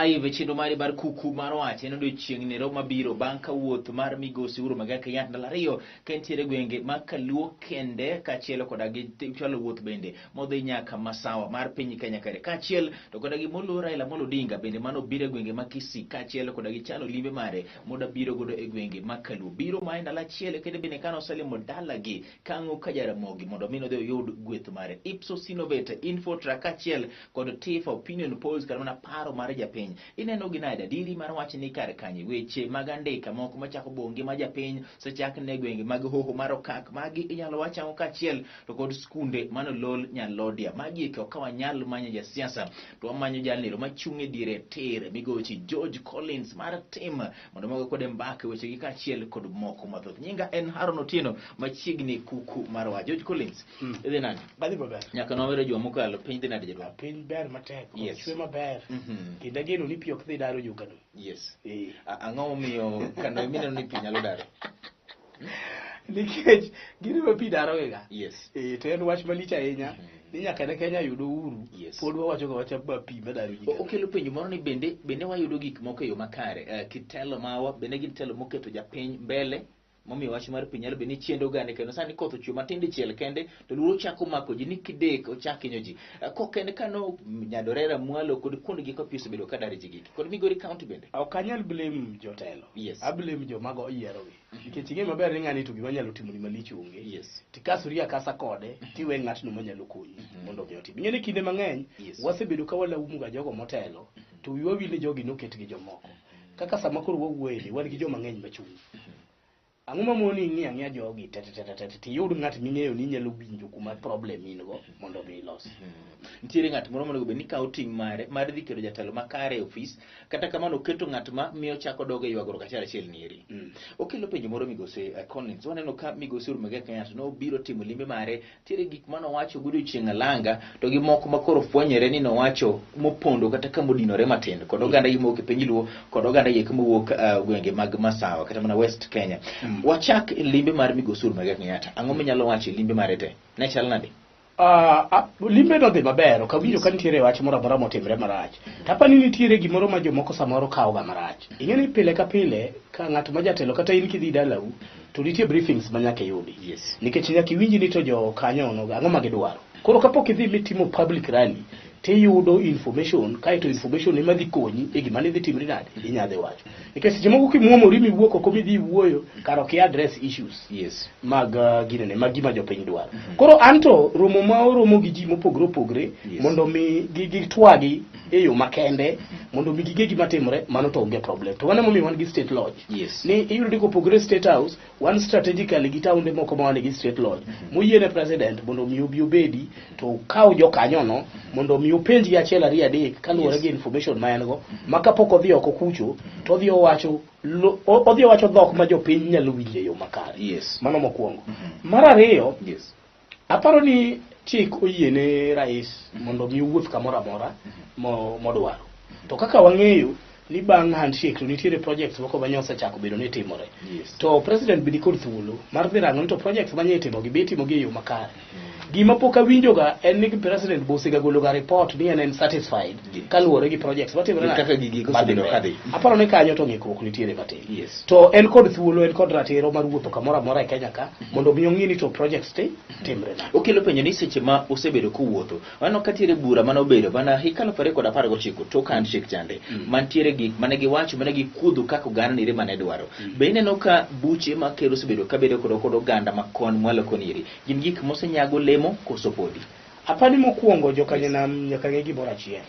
Live e chenro mari mar kuku mar wach en odiochieng' nero mabiro bang' ka wuoth mar migosi Uhuru Muigai Kenyatta ndalo ariyo ka entiere e gwenge ma Kaluo kende kaachiel koda gi chwalo wuoth bende modhi nyaka Masawa mar piny Kenya kare kaachiel to koda gi moluor Raila Amolo Odinga bende mano biro e gwenge ma Kisii kaachiel koda gi chano limbe mare moda biro godo e gwenge ma Kaluo biro ma e ndalo achiel kende bende kane oselimo dalagi Kang'o ka Jaramogi mondo mi nodhi oyud gweth mare. Ipsos Synovate, Infotrack kaachiel kod Tifa Opinion Polls kata mana paro mar japiny. Ineno gi nade adieri mar wach ni kar kanye? Weche mag andika moko machako bo ngima japiny osechak ne gwenge mag hoho mar okak. Magi inyalo wach ang'o kaachiel to kod skunde manolol Nyalodia. Magi eki ok ka wanyal manyo jasiasa to wamanyo jalnero machung' e diere tir migochi George Collins mar tim mondo mago kode mbaka weche gi kaachiel kod moko mathoth. Nyinga en Haron Otieno machiegni kuku mar wa George Collins. Idhi nade? Badhi maber. Nyaka nwawere juma mokalo piny dhi nade jadwa? Piny ber matek. Koth Yes. chwe maber. Kendo ageno ni pi ok dhi daro jokano. Yes. Eh. Ang'o momiyo kando mineno ni pi nyalo daro? Nikech gini ma pi darogiga. Yes. Eh, to en wach malich ahinya ni nyaka ne Kenya yud uhuru Yes. pod wawacho ga wacha ma pi madaro ji. Okelo penjo moro ni bende wayudo gik moko e yo makare. Kitelo mawa bende gin telo moketo japiny mbele momiyo wach mar pi nyalo bedo ni chendo oganda kendo sani koth ochwe matin dichiel kende to luoro chako mako ji ni kidek ochak hinyo ji. Kok en kano Nyadorera mwalo kod kuondegi ka pi osebedo ka daro ji giki. Kod Migori County bende. Ok anyal blame jotelo. Yes. A blame joma go yierogi. Nikech ing'e maber ni ng'ani to gima nyalo timoni malich onge. Yes. Tikasori akasa kode tiwe ng'atno manyalo konyi mondo mi otim. Ing'e ni kinde mang'eny Yes. wasebedo ka walaumu ga jogo motelo to wiwa wil ni jogi noket gi jomoko. Kaka sama koro wawuoye ni wan gi joma ng'eny machung'. Ang'o ma moni ing'i ang'iya jogi te te te te te tiyud ng'at ming'eyo ni inyalo winjo kuma problem in go mondo mi ilos. Nitiere ng'at moro monego bed ni kawo ting' mare mar dhi keto jatelo makare e ofis kata kamano oketo ng'at ma miyo chako dog e ywagruok achiel achiel nieri. Okelo penjo moro migosi Collins. Waneno ka migosi Uhuru Muigai Kenyatta nobiro timo limbe mare Nitiere gik mane owacho godiochieng' alanga to gi moko ma koro fwenyore ni nowacho mopondo kata ka modinore matin kod oganda gi mowuok e piny Luo kod oganda gi eko mowuok gwenge mag Masawa kata mana West Kenya. Wachak e limbe mar migosi Uhuru Muigai Kenyatta. Ang'o minyalo wacho e limbe mare te? Ne chal nade? Limbe nodhi maber, ok awinjo ka nitiere wach moro amora motimre marach. To apani nitiere gimoro ma jomoko samoro kawoga marach. Ing'e ni pile ka pile ka ng'at ma jatelo kata in kidhi dalau to nitie briefings ma nyaka iyudi. Yes. Nikech nyaka iwinj ni to jo kanyo onogo ang'o ma gidwaro. Koro kapok idhi mitimo public rally tiyudo information kaeto information ema dhi konyi e gima ne dhi timri nade inya dhi wacho. Nikech seche moko kimuomori miwuok oko midhi iwuoyo kar ok i address issues Yes. mag ginene mag gima jopiny dwaro. Koro anto romo ma oromo gi ji mopogore opogore Yes. mondo mi gitwagi e yo makende mondo mi gige gima timore mano to onge problem. To mano emomiyo wan gi state lodge. Yes. Ni iyudo ni kopogore state house wan strategically gi taonde moko ma wan gi state lodge moyiene president mondo mi obi obedi to okaw jokanyono mondo mi openjgi achiel ariyo adek kaluwore Yes. gi information ma en go ma kapok odhi oko kucho to odhi owacho odhi owacho dhok ma jopiny nyalo winjo e yo makare. Yes. Mano mokwongo. Mar ariyo, Yes. aparo ni chik oyiene rais mondo mi owuoth kamoro amora modwaro. To kaka wang'eyo ni bang' handshake to nitiere projects moko ma nyocha osechako bedo ni timore. Yes. To president be nikod thuolo mar dhi rango ni to projects ma nye itimogi be itimogi e yo makare. Gima pok awinjoga en ni president be osega gologa report ni en satisfied Yes. kaluwore gi projects matimore nade? Kaka gigi Madhi osebedo mbele. kadhi. Aparo ni kanyo to ng'ikruok nitiere matin. Yes. To en kod thuolo, en kod ratiro mar wuotho kamoro amora e Kenya ka mondo mi ong'i ni to projects te timre nade. Okelo penjo ni seche ma osebedo kowuotho, waneno ka nitiere bura mane obedo mana higa 2019 tok handshake chande, mantiere gik mane giwacho mane gikuodho kaka oganda nire mane dwaro. Be ineno ka buche ma ker osebedo kabedo kod oganda ma kon mwalo koni eri, gin gik mosenyago lemo koso podi? Apani mokwongo jokanyanam nyaka ng'e gimoro achiel.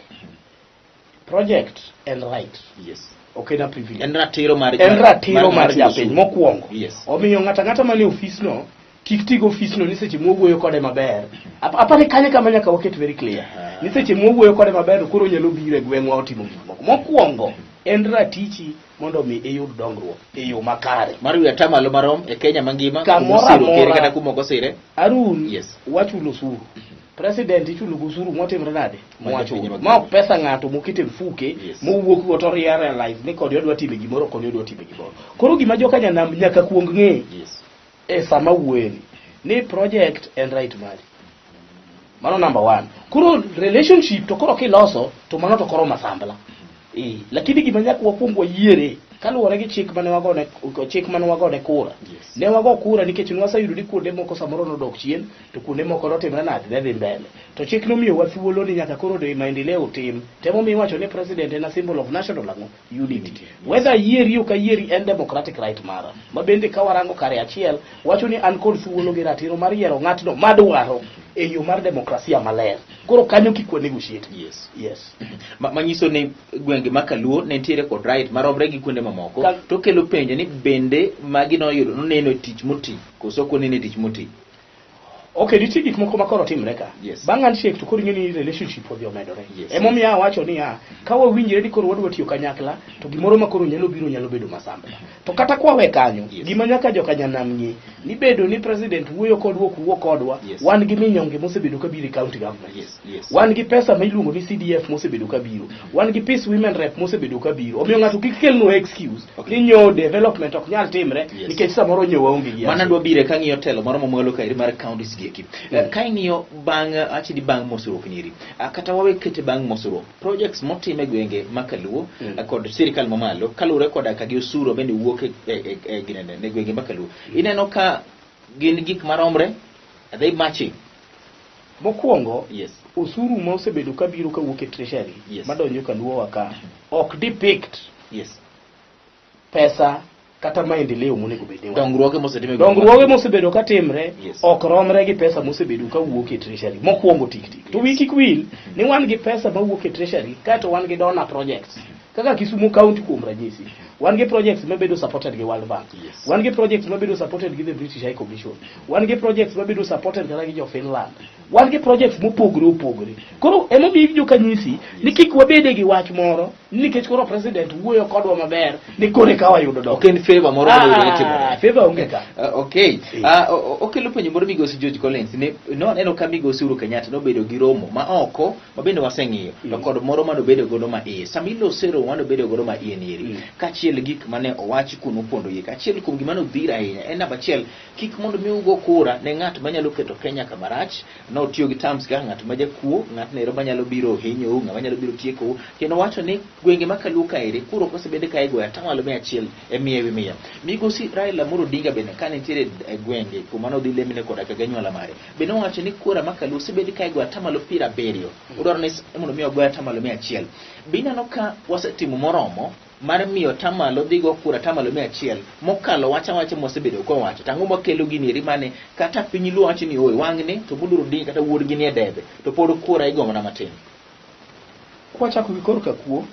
Project en right. Yes. Ok en a privilege. En ratiro mar En ratiro mar chulo japiny osuru. mokwongo. Yes. Omiyo ng'ato ang'ata manie ofisno kik ti gi ofisno ni seche mwawuoyo kode maber. Apani kanyo kama nyaka waket very clear. Ni seche mwawuoyo kode maber to koro onyalo biro e gweng'wa otimo gik moko. Mokwongo en ratichi mondo mi iyud dongruok e yo makare. Mar wi atamalo marom e Kenya mangima, Kamoro kuma osiro ker amora. kata kuma ok osire. Arun, Yes. wachulo osuru. President ichulo go osuru motimre nade? Ma Mwachulo. jopiny mag Ma ok pesa ng'ato moketo e mfuke, Yes. mowuok go to realize ni kodi odwa timo gimoro, koni odwa timo gimoro. Koro gima joka nyanam nyaka kuong ng'e Yes. e sama wuoyeni ni project en right mari. Mano number one. Koro relationship to koro kiloso to mano to koro masambla. Lakini gima nyaka wakwong wayiere kaluwore gi chik mane wagone, chik mane wagone kura. Ne wago kura nikech ne waseyudo ni kuonde moko samoro nodok chien to kuonde moko notimre nade, ne dhi mbele. To chik nomiyowa thuolo ni nyaka koro de maendeleo tim. Temomiyo iwacho ni president en a symbol of national ang'o? Unity. Whether yieri ok ayieri en democratic right mara. Ma bende ka warango kare achiel wacho ni an kod thuolo gi ratiro mar yiero ng'atno madwaro e yo mar demokrasia maler. Koro kanyo kik wa negotiate. Yes. Manyiso ni gwenge ma Kaluo ne nitiere kod right maromre gi kuonde mamoko. To kelo penjo ni bende magi noyudo noneno e tich moti koso ok oneno e tich moti. Okay, nitie gik moko ma koro timre ka. Bang' handshake to koro ing'e ni relationship odhi omedore. Emomiyo awacho niya, ka wawinjre ni koro wadwa tiyo kanyakla, to gimoro ma koro nyalo biro nyalo bedo masambla. To kata kwawe kanyo, gima nyaka joka nyanam ng'e, ni bedo ni president wuoyo kodwa ok wuo kodwa, wan gi minyonge mosebedo kabiro e county government. Wan gi pesa ma iluongo ni CDF mosebedo kabiro. Wan gi Peace Women Rep mosebedo kabiro. Omiyo ng'ato kik kelnwa excuse ni nyo development ok nyal timre nikech samoro nyo waonge gi. Mana dwa bire ka ng'iyo telo moro mamalo kaeri mar counties gi eki. Ka ing'iyo bang' achi di bang' mosruok nyiri. Kata wawe kete bang' mosruok. Projects motim e gwenge ma Kaluo kod sirikal mamalo kaluwore koda ka gi osuru bende wuok e ginene ne gwenge ma Kaluo. Ineno ka gin gik maromre? Are they matching? Mokwongo, osuru ma osebedo kabiro kawuok e treasury madonjo Kaluo wa ka ok depict pesa kata maendeleo monego bed ni dongruoge mosetim e dongruoge mosebedo katimre ok romre gi pesa mosebedo kawuok e treasury. Mokwongo tik tik to wi kik wil ni wan gi pesa mawuok e treasury kaeto wan gi donor projects kaka Kisumu County kuom ranyisi. Wan gi projects mabedo supported gi World Bank. Wan gi projects mabedo supported gi the British High Commission. Wan gi projects mabedo supported kata gi jo Finland. Wan gi projects mopogore opogore. Koro emomiyo iwinjo ka nyisi ni kik wabede gi wach moro nikech koro president wuoyo kodwa maber ni koro eka wayudo dok. Ok en favor moro monego bed timore. Favor onge ka. Okay. Okelo penjo moro migosi George Collins ni noneno ka migosi Uhuru Kenyatta nobedo gi romo ma oko ma bende waseng'iyo to kod moro mane obedo godo ma iye. Sama ilose romo mane obedo godo ma iye nieri, kaachiel gi gik mane owach kuno opondo iye, kaachiel kuom gima nodhir ahinya en namba achiel, kik mondo mi ugo kura ne ng'at manyalo keto Kenya kama rach. Notiyo gi terms kaka ng'at ma jakuo, ng'atno ero manyalo biro hinyou, ng'ama nyalo biro tiekou, kendo wacho ni gwenge ma Kaluo kaeri kura ok osebed ka igoyo atamalo mia achiel e mia ewi mia. Migosi Raila Amolo Odinga bende kane nitiere e gwenge kuma nodhi lemne koda ka ganyuola mare, bende nowacho ni kura ma Kaluo osebed ka igoyo atamalo 70, odwaro ni mondo mi ogoyo atamalo mia achiel. Be ineno ka wasetimo moromo mar miyo atamalo dhi go kura atamalo mia achiel mokalo wach awacha mwasebedo kwawacho? To ang'o makelo gini eri mane kata piny Luo wacho ni oi wang'ni to moluor Odinga kata wuodgi ni e debe to pod kura igo mana matin? Kwachako gi korka kuo,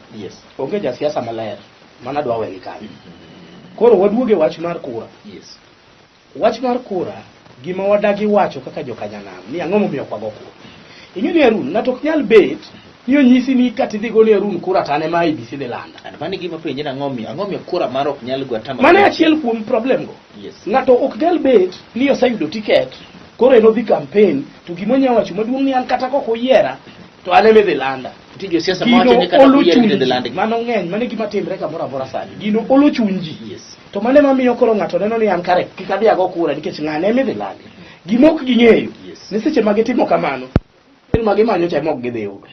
onge jasiasa maler, mana dwa we gi kanyo. Koro waduoge wach mar kura. Wach mar kura, gima wadagi wacho kaka jokanyanam ni ang'o momiyo ok wago kura. Ing'e ni Harun, ng'ato ok nyal bet ni onyisi ni kata idhi gone Harun kura to an ema IEBC dhi landa. And mano e gima penje ni ang'o omiyo, ang'o omiyo kura mar ok nyal go atamalo Mano e achiel kuom problem go. Ng'ato ok nyal bet ni oseyudo tiket, koro en odhi campaign, to gima onya wacho maduong' ni an kata kok oyiera, to an ema idhi landa. Nitie josiasa ma wacho ni kata ok oyier gi to idhi landgi. Mano ng'eny, mano e gima timre kamoro amora sani. Gino olo chuny ji. To mano ema miyo koro ng'ato neno ni an kare kik adhi ago kura nikech ng'ane ema idhi landi. Gima ok ging'eyo ni seche ma gitimo kamano, ma gimanyo cha ema ok gidhi yudo.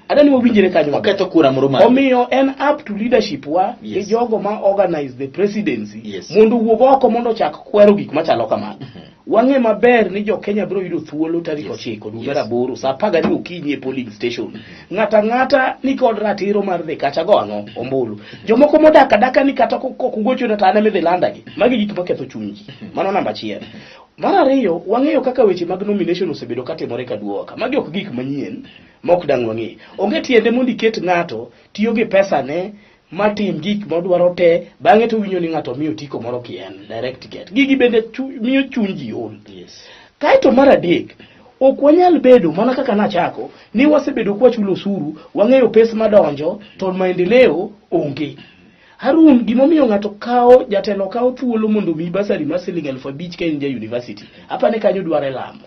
Adwa ni wawinjre kanyo maber. Oketho kura moro malo. Omiyo en up to leadership wa gi jogo ma organize the presidency mondo owuog oko mondo ochak kwero gik machalo kamano. Wang'e maber ni jo Kenya biro yudo thuolo tarik 9 dwe mar 8 saa 12 okinyi e polling station. Ng'ato ang'ata ni kod ratiro mar dhi kacha go ang'o ombulu. Jomoko modak adaka ni kata kok ugochona to an ema idhi landagi. Magi gik maketho chuny ji. Mano namba achiel. Mar ariyo, wang'eyo kaka weche mag nomination osebedo katimore kaduowa ka. Magi ok gik manyien ma ok dang' wang'e. Onge tiende mondo iket ng'ato tiyo gi pesane matim gik modwaro te, bang'e to winjo ni ng'ato miyo otiko moro ki en direct ticket. Gigi bende miyo chuny ji ol. Kaeto mar adek, ok wanyal bedo mana kaka nachako ni wasebedo kwachulo osuru, wang'eyo pes madonjo to maendeleo onge. Harun, gimomiyo ng'ato kawo, jatelo kawo thuolo mondo omiyi basari mar siling 5,000 ka in ja university, apani kanyo dware lamo.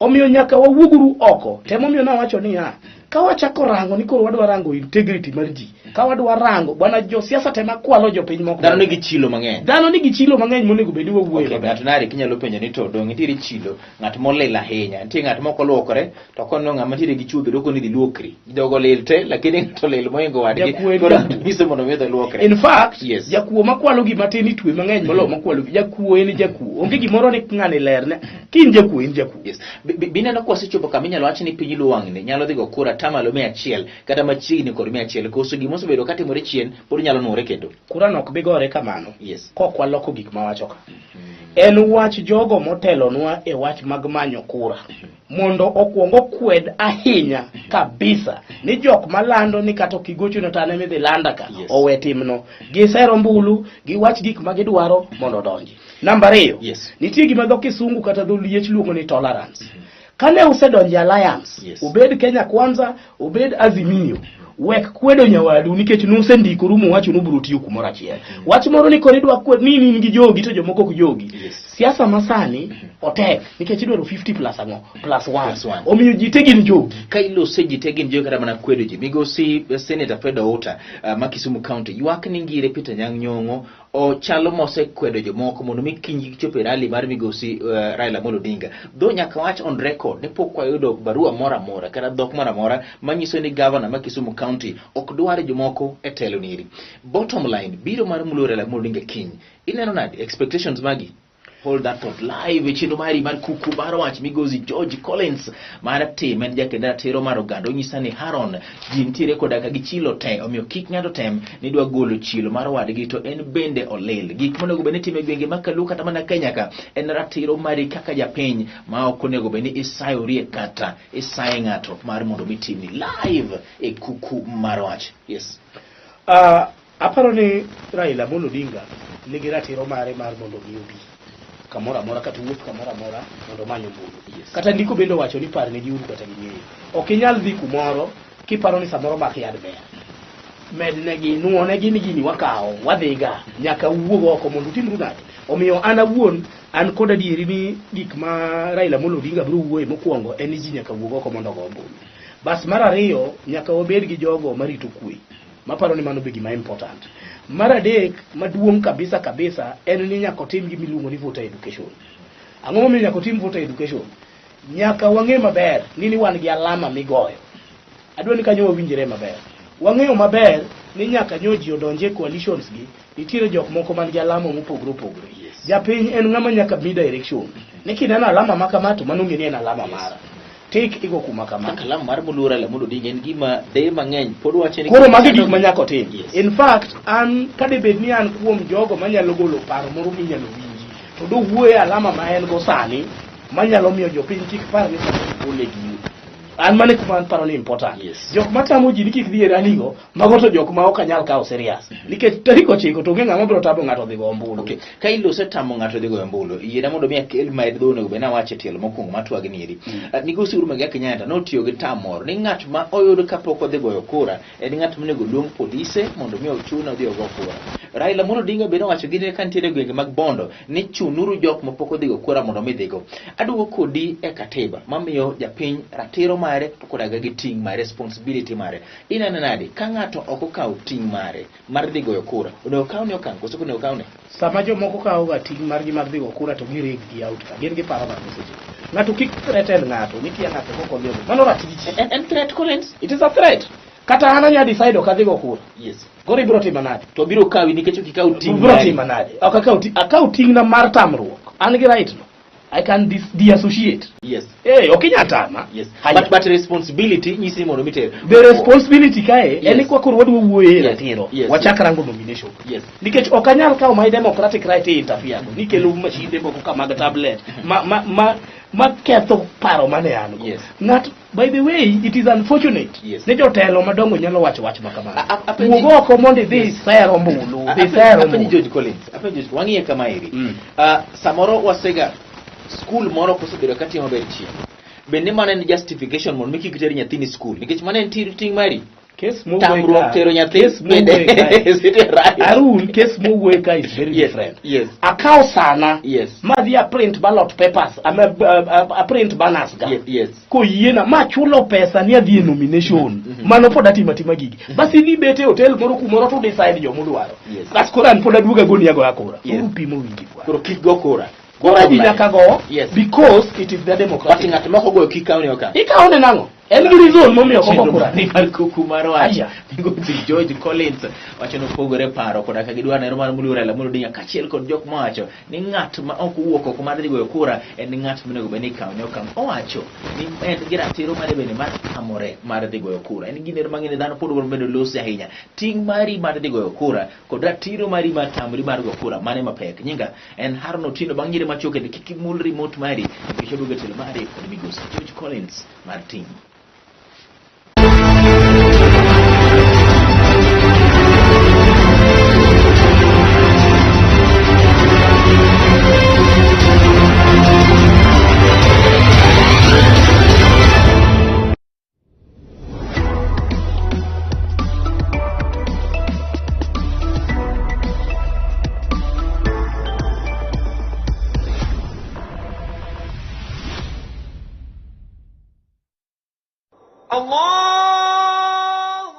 Omiyo nyaka wawuoguru oko. Temomiyo nawacho niya, ka wachako rango ni koro wadwa rango integrity mar ji, ka wadwa rango bwana josiasa tema kwalo jopiny moko. Dhano nigi chilo mang'eny. Dhano nigi chilo mang'eny monego bed ni wawuoye Okay, maber. ng'ato nari kinyalo penjo ni to dong nitiere chilo ng'at molil ahinya nitie ng'at mok oluokore to koneno ng'ama nitiere gi chuodho doko ni dhi luokri jogo lil te lakini ng'ato lil mohingo wadgi Jakuo en koro jakuo. nyiso mondo mi odhi luokre In fact, Yes. jakuo makwalo gima tin itwe mang'eny moloyo makwalo jakuo en jakuo. Onge gimoro ni ng'ani lerne. Ka in jakuo in jakuo. Yes. Bineno ka wasechopo kama inyalo wach ni piny luo wang'ni nyalo dhi go kura atamalo 100 kata machiegni kod 100 koso gima osebedo katimore chien pod nyalo nuore kendo. Kura no ok bi gore kamano. Yes. Kok waloko gik mawacho ka. En wach jogo motelonwa e wach mag manyo kura. Mondo okwong okwed ahinya kabisa ni jok malando ni kata ok igochona to an ema idhi landa ka Yes. owe timno. Giser ombulu, giwach gik ma gidwaro mondo odonji. Namba ariyo, Yes. nitie gima dho kisungu kata dho liech luongo ni tolerance. Kane usedonjo e alliance, Yes. obed Kenya Kwanza, obed Azimio, wek kwedo nyawadu nikech nusendikoru muwacho ni ubiro tiyo kumoro achiel. Wach moro ni koro idwa kwed ni in gi jogi to jomoko ok jogi. Yes. Siasa masani otek nikech idwaro 50 plus ang'o? Plus 1. Plus one. Omiyo ji te gin jogi. Ka ilose ji te gin jogi kata mana kwedo ji. Migosi Senator Fred Outa ma Kisumu County ywak ni ngire Peter Nyang' Nyong'o ochalo mosekwedo jomoko mondo mi kiny gichop e rally mar migosi Raila Amolo Odinga. Dho nyaka wach on record ni pok wayudo barua moro amora kata dhok moro amora manyiso ni gavana ma Kisumu County ok dwar jomoko e telo nieri. Bottom line, biro mar mulo Raila Amolo Odinga kiny. Ineno nade expectations magi? Hold that thought live e chenro mari mar kuku mar wach migosi George Collins mar tim en jakend ratiro mar oganda onyisa ni Haron ji nitiere koda ka gi chilo te omiyo kik ng'ato tem ni dwa golo chilo mar wadgi to en bende olil gik monego bed ni itimo e gwenge ma Kaluo kata mana Kenya ka en ratiro mari kaka japiny ma ok onego bed ni isayorie kata isaye ng'ato mar mondo mi timni live e kuku mar wach. Yes. Aparo ni Raila Amolo Odinga nigi ratiro mare mar mondo mi obi kamoro amora kata owuoth kamoro amora mondo omany ombulu. Yes. Kata ndiko bende owacho ni par negi uru kata ging'eyo. Ok inyal dhi kumoro kiparo ni samoro mak yad ber. Mednegi, nuonegi ni gini wakawo, wadhiga, nyaka uwuog oko mondo utimru nade. Omiyo an awuon, an kod adieri ni gik ma Raila Amolo Odinga biro wuoye mokwongo en ni ji nyaka wuog oko mondo ogo ombulu. Bas mar ariyo, nyaka wabed gi jogo marito kwe. Maparo ni mano be gima important. Mar adek, maduong' kabisa kabisa, en ni nyaka otim gima iluongo ni voter education. Ang'o momiyo nyaka otim voter education? Nyaka wang'e maber ni ni wan gi alama migoyo. Adwa ni kanyo wawinjre maber. Wang'eyo maber ni nyaka nyo ji odonj e coalitions gi, nitiere jok moko man gi alama mopogore opogore. Yes. Japiny en ng'ama nyaka mi direction. Ni kineno alama ma kama to mano ng'e ni en alama mara. Tik igo kuma kama. Kaka alama mar moluor Raila Amolo Odinga en gima deye mang'eny pod wacho ni Koro magi gik ma nyaka otim. Yes. In fact, an kade bed ni an kuom jogo manyalo golo paro moro minyalo winji, to dowuoye alama ma en go sani, manyalo miyo jopiny kik par ni samoro gole gino. An mano e kuma an paro ni important. Yes. Jok matamo ji ni kik dhi e rally go, mago to jok ma ok anyal kawo serious. Nikech tarik 9 to onge ng'ama biro tamo ng'ato dhi go ombulu. Okay. Ka ilose tamo ng'ato dhi goyo ombulu, yiena mondo mi akel med dho onego bed nawacho e tielo mokwongo mar twag ni eri. Migosi Uhuru Muigai Kenyatta notiyo gi tam moro ni ng'at ma oyud kapok odhi goyo kura en ng'at monego luong polise mondo mi ochune odhi ogo kura. Raila Amolo Odinga bende owacho gi ka nitiere e gwenge mag Bondo ni chunuru jok mapok odhi go kura mondo mi dhigo. Aduogo kodi e katiba mamiyo japiny ratiro mare to koda gi ting' mare, responsibility mare. Ineno nade ka ng'ato ok okawo ting' mare mar dhi goyo kura, onego okawne okang' koso ok onego okawne? Sama jomoko kawo ga ting' margi mar dhi go kura to gireg gi out ka, gin giparo nang'o seche go? Ng'ato kik threaten ng'ato ni kia ng'ato kok odhi ogo. Mano ratichi. En threat, Collins? It is a threat. Kata an anya decide ok adhi go kura. Yes. Koro ibiro timo nade? To biro kawi nikech ok ikaw ting' Ibiro mari. timo nade? Ok akaw ting', akaw ting'na mar tamruok. An gi right no. I can deassociate. Yes. Ok inyal tama. Yes. Haya. But responsibility nyisi ni mondo miter. The responsibility kae en ni Yes. kwa koro wadwa wuoye e Yes. ratiro. Yes. Wachak rango nomination. Yes. Nikech ok anyal kawo my democratic right e interfere go. Nikelo mashinde moko ka mag tablet ma ketho paro mane an go. Yes. Ng'at, by the way, it is unfortunate. Yes. Ni jotelo madongo nyalo wacho wach ma kamano. Apenji- Wuog oko mondo idhi iser ombulu, dhi iser Apenji ombulu. George Collins, apenji George, wang'iye kama eri. Samoro wasega skul moro kosebedo ka timo maber chien. Bende mano en justification mondo mi kik ter nyathini skul nikech mano en ting' mari. Case mowuoye Tamruok ka- tero nyathi case bende mowuoye kae. is it a right? Arun, case mowuoye ka is very Yes, different. yes. Akawo sana Yes. madhi a print ballot papers, a print banners ga. Yes, yes. Koyiena ma chulo pesa ni adhi e nomination. Mano pod atimo atima gigi. Bas idhi bet e hotel moro kumoro to decide jomudwaro. Yes. Bas koro an pod aduogo agoni agoya kura. Yes. Koro pimo winji bwana. Koro kik go kura. Kura ji nyaka go Yes. because it is their But democratic. ng'at moko goyo kik kawne okang'. Ikawone nang'o? En gi reason momiyo ok ogo Chenro kura. ni mar kuku mar wach Aya. migosi George Collins wacho nopogore paro koda ka gidwaro nero mar moluor Raila Amolo Odinga kaachiel kod jok mowacho ni ng'at ma ok owuok oko mar dhi goyo kura en ng'at monego bed ni ikawone okang'. Owacho ni en gi ratiro mare bende mar tamore mar dhi goyo kura. En gino mang'eny ni dhano pod dwaro bedo losi ahinya. Ting' mari mar dhi goyo kura kod ratiro mari mar tamri mar goyo kura mane mapek. Nyinga en Haron Otieno bang' yiere machuok kendo kik imul remote mari nikech oduogo e telo mari kod migosi George Collins mar team.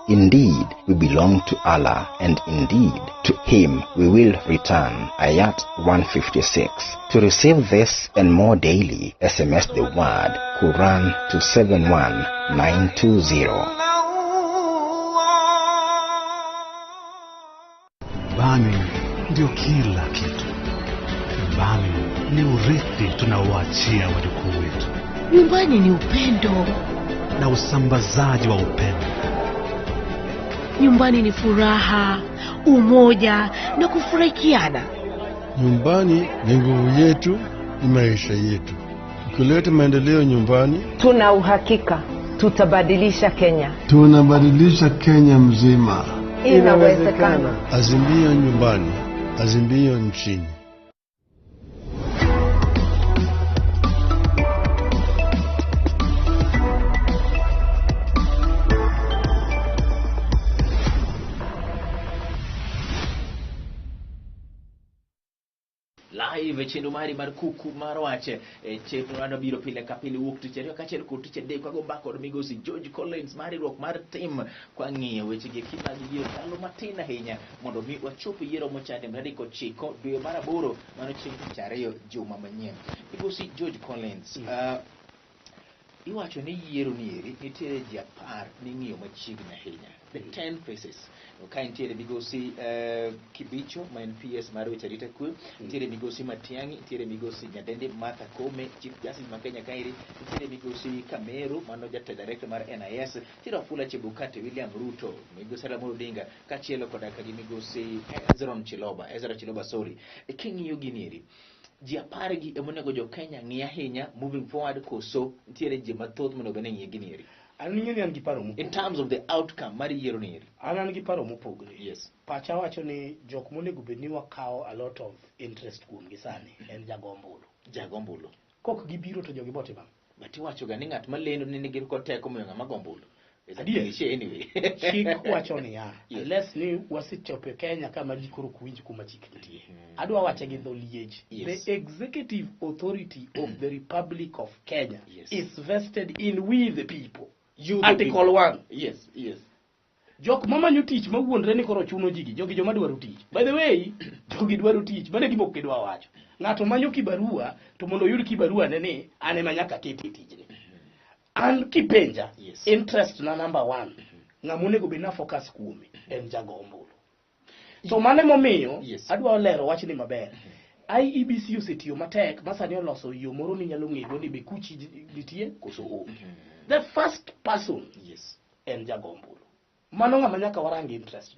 Indeed, we belong to Allah, and indeed, to Him we will return. Ayat 156. To receive this and more daily, SMS the word Quran to 71920. Nyumbani ndio kila kitu. Nyumbani ni urithi tunaoachia wajukuu wetu Nyumbani ni upendo, na usambazaji wa upendo. nyumbani ni furaha, umoja na kufurahikiana. Nyumbani ni nguvu yetu, ni maisha yetu. Ukileta maendeleo nyumbani, Tuna uhakika tutabadilisha Kenya. tunabadilisha Kenya mzima. Inawezekana. Azimio nyumbani, azimio nchini. Live e chenro mari mar kuku mar wach e chenro mano biro pile ka pile wuok tich ariyo kaachiel kod tich adek wago mbaka kod migosi George Collins mar riwruok mar tim kwang'iyo weche gi eki mag yiero ndalo matin ahinya mondo mi wachop yiero mochani tarik 9 dwe mar 8 mano chieng' tich ariyo juma manyien. Migosi George Collins, iwacho ni yiero ni eri nitiere ji 10 ming'iyo machiegni ahinya, the 10 faces. Ka nitiere migosi Kibicho ma en PS mar weche arita kwe, nitiere migosi Matiang'i, nitiere migosi Nyadende Martha Koome, Chief Justice ma Kenya kaeri, nitiere migosi Kameru mano jatend director mar NIS, nitiere Wafula Chebukati, William Ruto, migosi Raila Amolo Odinga kaachiel koda ka gi migosi Ezron Chiloba, Ezra Chiloba sorry. E king'iyo gini eri, ji 10 gi emonego jo Kenya ng'i ahinya moving forward koso nitiere ji mathoth monego bed ni ng'iyo gini eri? An ing'e ni an gi paro mopogore. In terms of the outcome mar yiero ni eri. An gi paro mopogore. Yes. Pacha wacho ni jok monego bed ni wakawo a lot of interest kuomgi sani en jago ombulu. Jago ombulu. Kok gibiro to jogi botimo ang'o? But iwacho ga ni ng'at malendo ni nigi kod teko moyo ng'ama go ombulu. Is a Adier. cliche anyway. Chik wacho niya, Yes. unless ni wasechopo e Kenya kama ji koro ok winj kuma chik nitie. Adwa wache gi dho liech. Yes. The executive authority of the Republic of Kenya Yes. is vested in we the people. You the Article people. 1. Yes, yes. Jok mamanyo tich mawuondre ni koro chuno ji gi, jogi joma dwaro tich. By the way, jogi dwaro tich, mano e gima ok gidwa wacho. Ng'ato manyo kibarua to mondo oyud kibarua ne ni an ema nyaka akete e tijni. An kipenja, Yes. interest na number 1, ng'ama onego bed na focus kuome en jago ombulu. So mano emomiyo Yes. adwa lero wachni maber. IEBC osetiyo matek ma sani oloso yo moro minyalo ng'ego ni be kuchi nitie koso onge. The first person Yes. en jago ombulu. Mano ng'ama nyaka warang interest.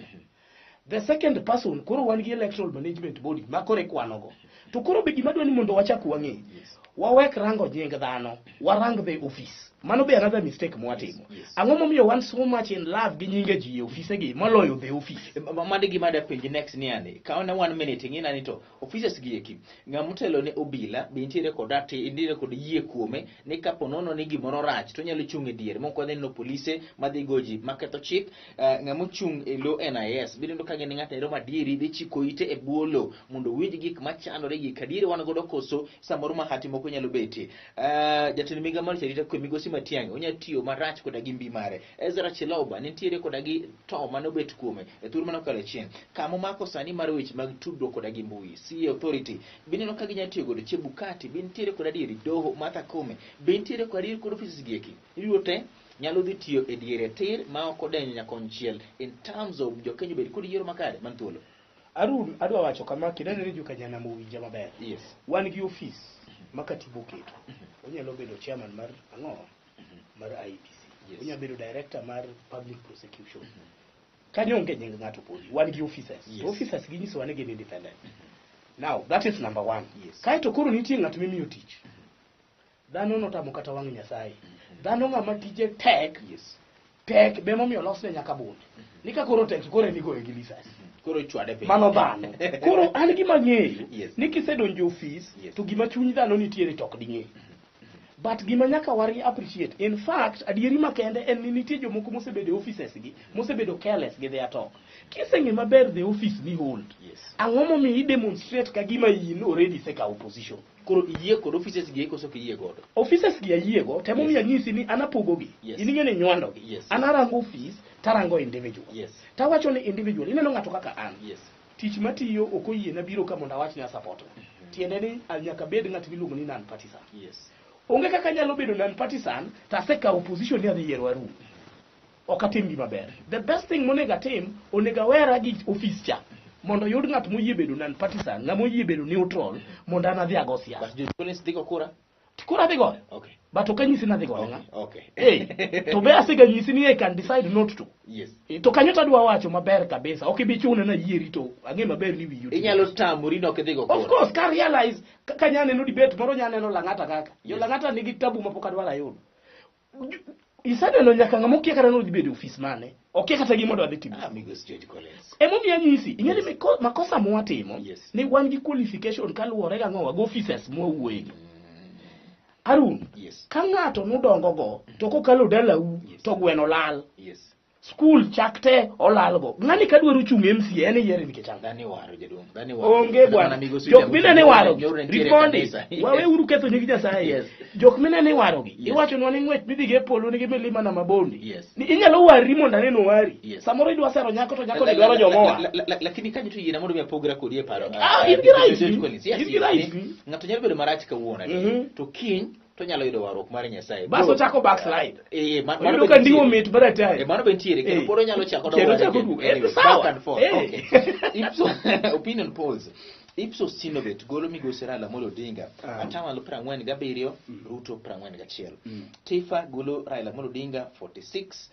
The second person koro wan gi electoral management body ma koro ikwanogo. To koro be gima dwa ni mondo wachak wang'e. Yes. Wawek rango nying dhano, warang the office. Mano be another mistake mwatimo. Yes. Ang'o momiyo wan so much in love gi nyinge ji e ofise gi moloyo the office? Mano gima da penji next ni ani kaw na one minute ing'i nani to offices gi eki ng'ama otelo ne obila be nitiere kod ati nitiere kod yie kuome ni kapo nono ni gimoro rach to onyalo chung' e diere mok wadhi neno polise madhi go ji maketho chik. Ng'ama ochung' e lo NIS biro yudo ka gin ng'ato ero madieri dhi chiko ite e bwo lo mondo owinj gik machandore gi kadieri wan godo koso samoro mahati moko nyalo betie. Jatend migao mar arita kwe migosi Matiang'i onya tiyo marach koda gi mbi mare. Ezra Chiloba nitiere koda gi to mane obet kuome e thuolo mane okalo chien. Kama omako sani mar weche mag tudruok koda gi mbui CA Authority bineno ka ginya tiyo godo. Chebukati be nitiere kod adieri. Doho Martha Koome be nitiere kod adieri kod offices gi eki. Iyudo te nyalo dhi tiyo e diere tir ma ok odenyo nyakonchiel in terms of jokenya obed kod yiero makare man thuolo. Arun, adwa wacho kama kineno ni jokanyanam owinja maber. Yes. Wan gi ofis ma katiba oketo. Onyalo bedo chairman mar ang'o? Mar IEBC. Yes. Onyalo bedo director mar public prosecution. Kanyo onge nying ng'ato podi. Wan gi officers. Yes. To officers ginyisowa ni gin independent. Now, that is number one. Yes. Kaeto koro nitie ng'at mimiyo tich. Dhano notamo kata wang' Nyasaye. Dhano ng'ama tije tek, Yes. tek be momiyo olosne nyaka bunde. Ni ka koro tek to koro en igoye gi lisasi. Koro chwade piny. Mano dhano. Koro an gima ang'eyo Yes. ni kisedonjo e ofis Yes. to gima chuny dhano nitiere to ok ding'e. But gima nyaka wari appreciate, in fact, adieri makende en ni nitie jomoko mosebedo e offices gi, mosebedo careless gi their talk. Kiseng'e maber the office mi hold. Yes. Ang'o momiyo i demonstrate ka gima in already isekawo position? Koro iyie kod offices gi koso ok iyie godo? Offices gi ayiego, to emomiyo anyisi ni an apogogi. Yes. In ing'e ni nywandogi. Yes. An arango office, tarango individual. Yes. Tawacho ni individual, ineno ng'ato kaka an. Yes. Tich matiyo ok oyiena biro ka mondo awach ni asupport. Tiende ni nyaka bed ng'at miluongo ni non partisan. Yes. Onge kaka anyalo bedo non partisan to asekawo position ni adhi yiero Arun. Ok atim gima ber. The best thing monego atim, onego awera gi office cha mondo oyud ng'at moyie bedo non partisan, ng'ama oyie bedo neutral mondo an adhi ago siasa. Bas George Collins dhi go kura? Kura adhi goyo. Okay. But ok anyisi ni adhi goyo ng'a. Okay. Eh, to be asega nyisi ni I can decide not to. Yes. To kanyo to adwa wacho maber kabisa. Ok ibi chuna na yieri to ang'e maber ni wiyi oting'o. Inyalo tamori ni ok idhi go kura. Of course, ka realize ka nya neno debate moro nya neno Lang'ata kaka. Jo Yes. Lang'ata nigi tabu mapok adwar ayudo. Iseneno nyaka ng'ama okia kata nodhi bedo e ofis mane. Okia kata gima odwa dhi timo. Ah, migosi George Collins. Emomiyo anyisi, ing'e ni makosa mwatimo Yes. ni wan gi qualification kaluwore gang'owa gi officers mwawuoye gi. Arun, Yes. ka ng'ato nudongo go to kokalo dalau Yes. to gweno lal. Yes. Skul chak te olalgo. Ng'ani kadwaro chung' MCA en iyiere nikech ang'o? Dhani waro jaduong'. Dhani waro. Onge Kata bwana. mana migosi Jok William minene Ruto warogi. nyoro nitiere e Ripondi. kanisa. Waweuru ketho nying Nyasaye. Yes. Jok minene warogi. Yes. Iwachonwa ni ng'wech midhi go e polo nigi milima na mabonde. Yes. Ni inyalo wari mondo aneno wari. Yes. Samoro idwa sero nyako to nyako ni dwaro joma owar. Lakini kanyo to yiena mondo mi apogra kodi e paro. Ah, in gi right. George Collins. Yes, In gi yes. right. Ng'ato nyalo bedo marach kawuono. Mhm. To kiny to nyalo yudo warruok mar Nyasaye. Bas Bro, ochako backslide. Mano Oyudo be ka ndiwo nitiere. mit mar atari. Mano be nitiere kendo Eh. pod onyalo chako Kendo doware ochako kendo. duogo. Anyway, Sawa. back and forth. Eh. Okay. Ipsos, opinion polls. Ipsos Synovate golo migosi Raila Amolo Odinga Ah. atamalo 47, Ruto 41. Tifa golo Raila Amolo Odinga 46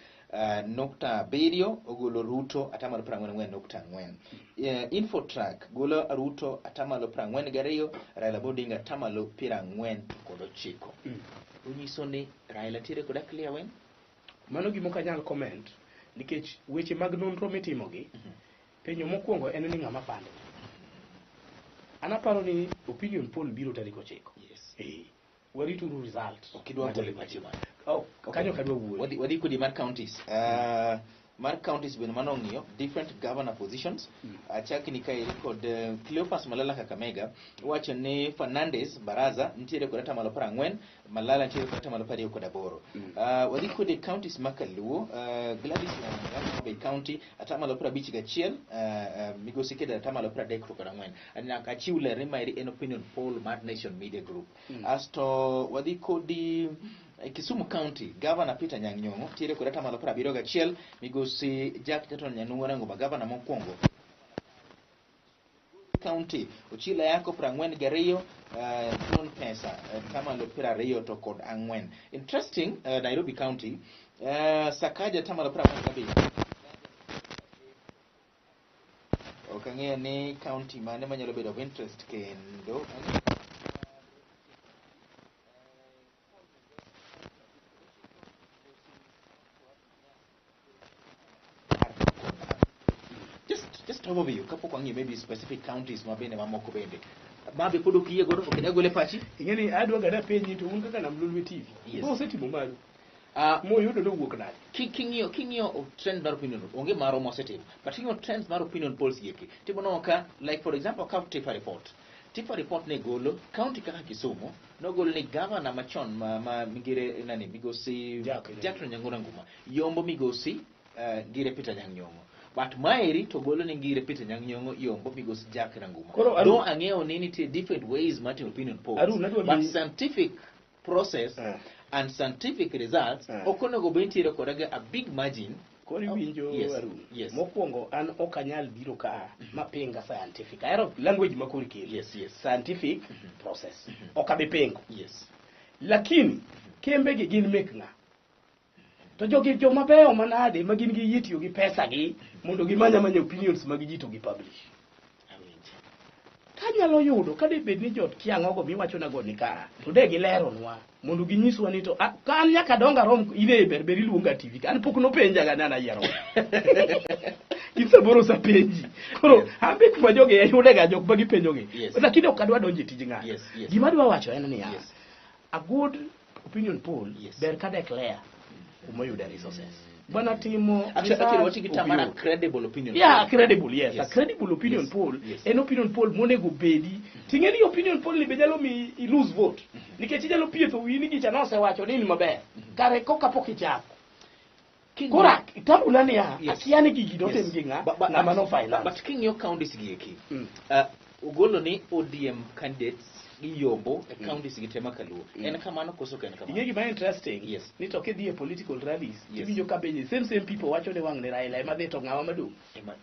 nukta abiriyo ogolo Ruto atamalo 44.4. Infotrack golo Ruto atamalo 42, Raila Amolo Odinga atamalo 49. Onyiso ni Raila nitiere kod a clear win. Mano gima ok anyal comment nikech weche mag nonro mitimogi penjo mokwongo en ni ng'ama pando. An aparo ni opinion poll biro tarik 9. Yes. Eh, warituru result. Ok idwa golo pachi mano. Oh, kanyo ok adwa wuoyo. Wadhi kodi mar counties. Mar counties bende mano ong'iyo different governor positions. Achakni kaeri kod Cleophas Malala Kakamega wacho ni Fernandez Baraza nitiere kod atamalo 40, Malala nitiere kod atamalo 28. Wadhi kod counties ma Kaluo, Gladys Wanga Homa Bay County atamalo 51, Migosi Keda atamalo 34. Nyaka achiw ler ni maeri en opinion poll mar Nation Media Group. Asto wadhi kodi Kisumu County, Governor Peter Anyang' Nyong'o nitiere kod atamalo 71, Migosi Jack Jaton Nyanungo Orengo ma governor mokwongo. County, Ochila Yako 42, John Pesa atamalo 24. Interesting, Nairobi County, Sakaja atamalo 47. Ok ang'eyo ni county mane manyalo bedo of interest kendo. To Bobi, kapok wang'iyo maybe specific counties ma bende mamoko bende. Ma be pod ok iyie godo, ok idwa gole pachi? Ing'eni adwa ga napenji to un kaka Nam Lolwe TV. Yes. Ma osetimo maru. Moyudo nowuok nade? King'iyo trend mar opinion, onge maro mosetimo. But king'iyo trends mar opinion polls gieki, timo neno ka, like for example, kaw TIFA report. TIFA report ne golo county kaka Kisumu, nogolo ni governor machon ma migire nani migosi Jack, Jackson Nyang'ura Nguma yombo migosi Ngire Peter Anyang' Nyong'o. But maeri to golo ni Ngire Peter Anyang' Nyong'o yombo migosi Jack Ranguma. Koro, Arun- Though ang'eyo ni nitie different ways mar timo opinion polls. Arun, adwa but scientific process and scientific results ok onego bed nitiere koda gi a big margin. Koro iwinjo Yes, Arun. yes. Mokwongo an ok anyal biro ka mapinga scientific. Ahero language ma koro ikelo. Yes. Scientific process. Ok abi pingo. Yes. Lakini kembe gi gin mek ng'a? To jogi joma beyo manade ma gin gi yie tiyo gi pesa gi mondo gimany amanya opinions mag ji to gi publish. Kanyalo yudo ka de bed ni jot kiang'ogo miwachonago ni ka to de gileronwa mondo ginyiswa ni to ka an nyaka donga rom ine ber ber iluonga TV ka an pok nopenja ga nana yiero. In samoro osepenji. Koro an be kuma jogi ayudega jok ma gipenjogi. Yes. Lakini ok adwa donjo e tij ng'ato. Yes. Gima adwa wacho en niya, Yes. a good opinion poll ber ka declare kuma oyude resources. Bwana timo Actually, research what you get mana ok yot. credible opinion. Yeah, poll. credible, yes. Yes. A credible opinion poll Yes. en opinion poll monego bedi. Ting'e ni opinion poll ni be nyalo mi i lose vote. Nikech inyalo pietho wiyi ni gicha nosewacho ni in maber. Kare koka pok ichako. Koro tambula niya, Yes. akia ni gigi notim Yes. gi ng'a, But ng'ama no finance. But king'iyo counties gi eki, ogolo ni ODM candidates gi yombo e counties gi te makaluo. En kamano koso ok en kamano? Ing'e gima interesting? Yes. Ni to kidhi e political rallies, Yes. tiwinjo ka be same people wacho ni wang' ni Raila ema dhi to ng'awa madong'. Ema,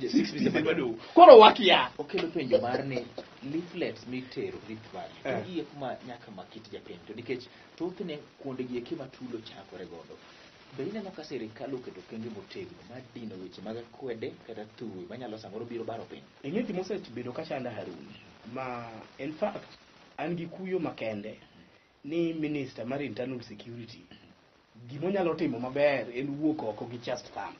six piece ema dong'. Koro wakia. Okelo penjo mar ni leaflets mitero Rift Valley. Gi kuma nyaka makit japiny to nikech thothne kuonde gi eki ma tulo chakore godo. Be ineno ka sirikal oketo okenge motegno mar dino weche mag akwede kata thuwe manyalo samoro biro baro piny? Ing'e gima osebedo ka chanda Harun, ma in fact an gi kuyo makende ni minister mar internal security gimonyalo timo maber en wuok oko gi chest thumb.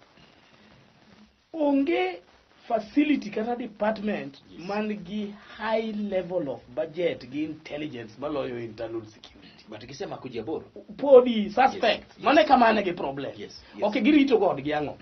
Onge facility kata department man gi high level of budget gi intelligence maloyo internal security. But gisemako ji aboro. Podi suspect. Yes, yes. Mano e kama an gi problem. Yes. Ok girito god gi ang'o.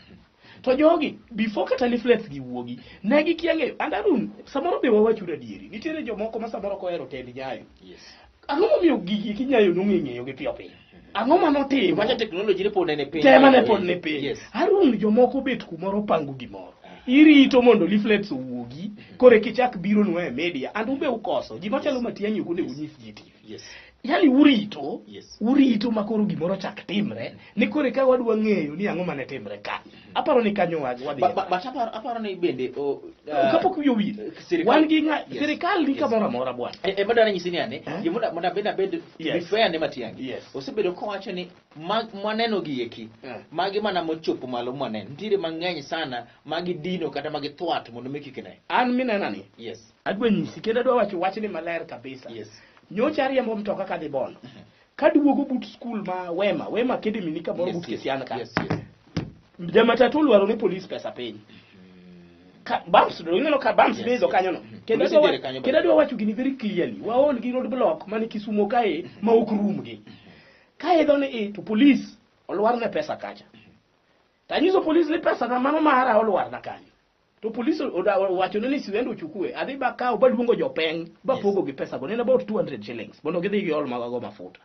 To jogi before kata leaflets gi wuogi ne gikia ng'eyo. And Arun, samoro be wawachuru adieri. Nitiere jomoko ma samoro ok ohero tend nyayo. Yes. Ang'o momiyo gigi eki nyayo nong'e ng'eyo gi piyo piyo? Ang'o manotimo? Wacha technology ne pod ne piny. Tema ne pod ne piny. Yes. Harun jomoko bet kumoro pango gimoro. Irito mondo leaflets owuogi, koro eka ichak biro nwa e media, and ube ukoso. Ji machalo Matiang'i ok onego nyis ji e TV. Yes. Yani urito, Yes. urito ma koro gimoro chak timre, ni koro eka wadwa ng'eyo ni ang'o mane timre ka. Aparo ni kanyo wadhi. But aparo ni bende Kapok wiyi owil, sirikal- wan gi ng'a, Yes. sirikal ni Yes. kamoro amora bwana. Ema dwaro nyisi ni ane, gimondo mondo abed to be Yes. fair ne Matiang'i. Yes. Osebedo kowacho ni mwaneno gi eki, magi mana mochopo malo mwaneno. Nitiere mang'eny sana magi dino kata magi thwat mondo mi kik ne. An minena ni. Yes. Adwa nyisi kendo adwa wacho wachni maler kabisa. Yes. Nyocha ariembo mtoka kadhi Bondo. Kaduogo but skul ma Wema, Wema Academy ni kamoro Yes, but yes, Kisian ka. Yes, yes. Jamatatu olwaro ne polis pesa piny. Ka bumps do ineno ka bumps Yes, ni yes. kanyo no. Kendo Polisi adwa nitiere kanyo kendo adwa wacho gini very clearly. Waol gi road block mani Kisumo kae ma ok rum gi. Ka idho ni i to polis olwar ne pesa kacha. Tanyiso polis ni pesa na mano mara olwar na kanyo. To polis owacho ni siwendo uchukue. Adhi bakawo baluongo jopeng bapogo gi pesa go. Ne en about 200 shillings mondo gidhi giol magago mafuta.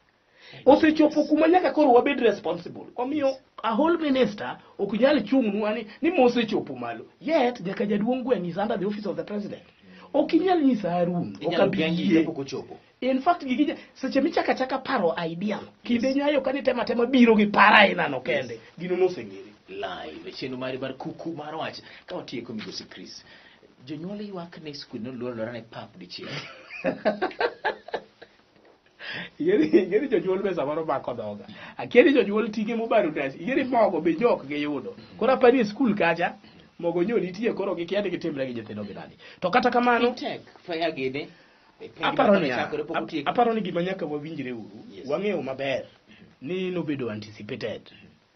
Osechopo kuma nyaka koro wabed responsible. Omiyo a whole minister ok nyal chung'nwa ni mosechopo malo. Yet nyaka jaduong' gweng' is under the office of the president. Ok inyal nyisa Harun. Ok Inyalo abi geng' yie. kapok ochopo. In fact gigi seche michaka chaka paro idea no. Kinde nyayo kani tema tema biro gi para aina no kende. Gino noseng'ere. Live e chenro mari mar kuku mar wach ka watieko migosi Chris. Jonyuol ywak ni skul noluor alora ne pap dichiel. Ing'eni jonyuol be samoro mako dhoga. Akia ni jonyuol ting'e mobaro das. Ing'eni mogo be jok giyudo. Koro apani e skul kacha mogo nyo nitie koro gikia ni gitimre gi nyithindo gi nadi. To kata kamano Tek fire gini. E penj aparo mane niya, chakore pok otiek. aparo ni gima nyaka wawinjre uru, Yes. wang'eyo maber ni nobedo anticipated.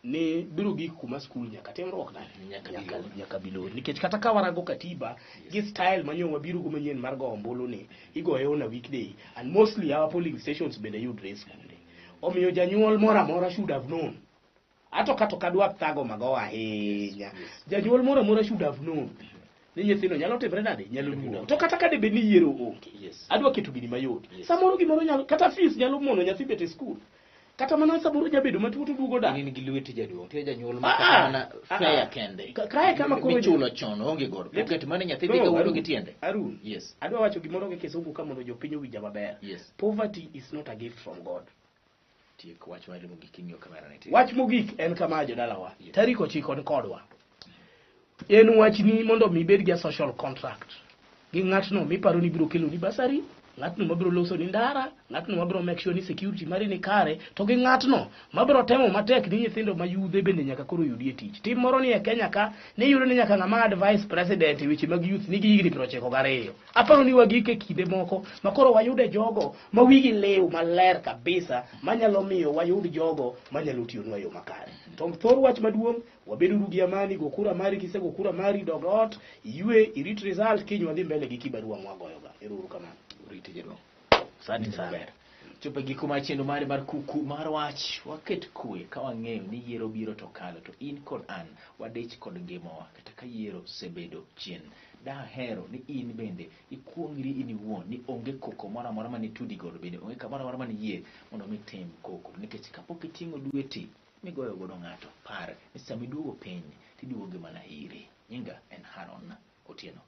Ni biro gik kuma skul nyaka timruok nade? Nyaka Nyaka, bilor. nyaka bilor. Nikech kata ka warango katiba gi style manyo wabiro go manyien mar go ombulu ni igoye on a weekday and mostly our polling stations bende yudre e skunde. Omiyo janyuol moro amora should have known. Ato kata ok adwa thago magowa ahinya. Janyuol moro amora should have known ni nyithindo nyalo timre nade? Nyalo duogo. To kata ka debed ni yiero onge. Adwa keto gini mayot. Samoro gimoro nyalo kata fees nyalo mono nyathi bet e skul. Kata mana samoro nyabedo matuo to duogo dak. In gi lweti jaduong', nitie janyuol ma Ah, kata mana ah, fare ah. kende. Kae kama koro michulo chon onge godo. Let- Pocket money nyathi No, dhi kawuono Arun, gi tiende. Arun. Yes. Adwa wacho gimoro gi kisungu ka mondo jopiny owinja maber. Yes. Poverty is not a gift from God. Tiek wach mari mogik king'iyo kamera ni. Wach mogik en kama jodalawa. Tarik 9 ni kodwa. En wachni mondo mi ibed gi a social contract gi ng'atno miparo ni biro keloni bursary, ng'atno mabiro loso ni ndara, ng'atno mabiro make sure ni security mari ni kare, to gi ng'atno mabiro temo matek ni nyithindo ma yudhe bende nyaka koro yudie tich. Tim moro ni e Kenya ka ni iyudo ni nyaka ng'ama advice president e weche mag youth nigi higni 92. Aparo ni wagik e kinde moko ma koro wayude jogo ma wigi liw maler kabisa manyalo miyo wayud jogo manyalo tiyonwa e yo makare. To thor wach maduong' wabeduru gi amani, go kura mari, kisego kura mari, dog ot, iywe, irit result, kiny wadhi mbele gi kibarua mwagoyoga. Ero uru kamano. Oriti jaduong'. Asante sana. Maber. Chopo e giko mar chenro mari mar kuku mar wach, waket kwe ka wang'eyo ni yiero biro to kalo to in kod an wadich kod ngimawa kata ka yiero osebedo chien. Dahero ni in bende ikuongri in iwuon ni onge koko moro amora mane itudi godo bende onge kamoro amora mane iyie mondo mi itim koko nikech kapok iting'o lweti migoyo godo ng'ato par ni sama iduogo piny tiduogo gi mana iri. Nyinga en Haron Otieno.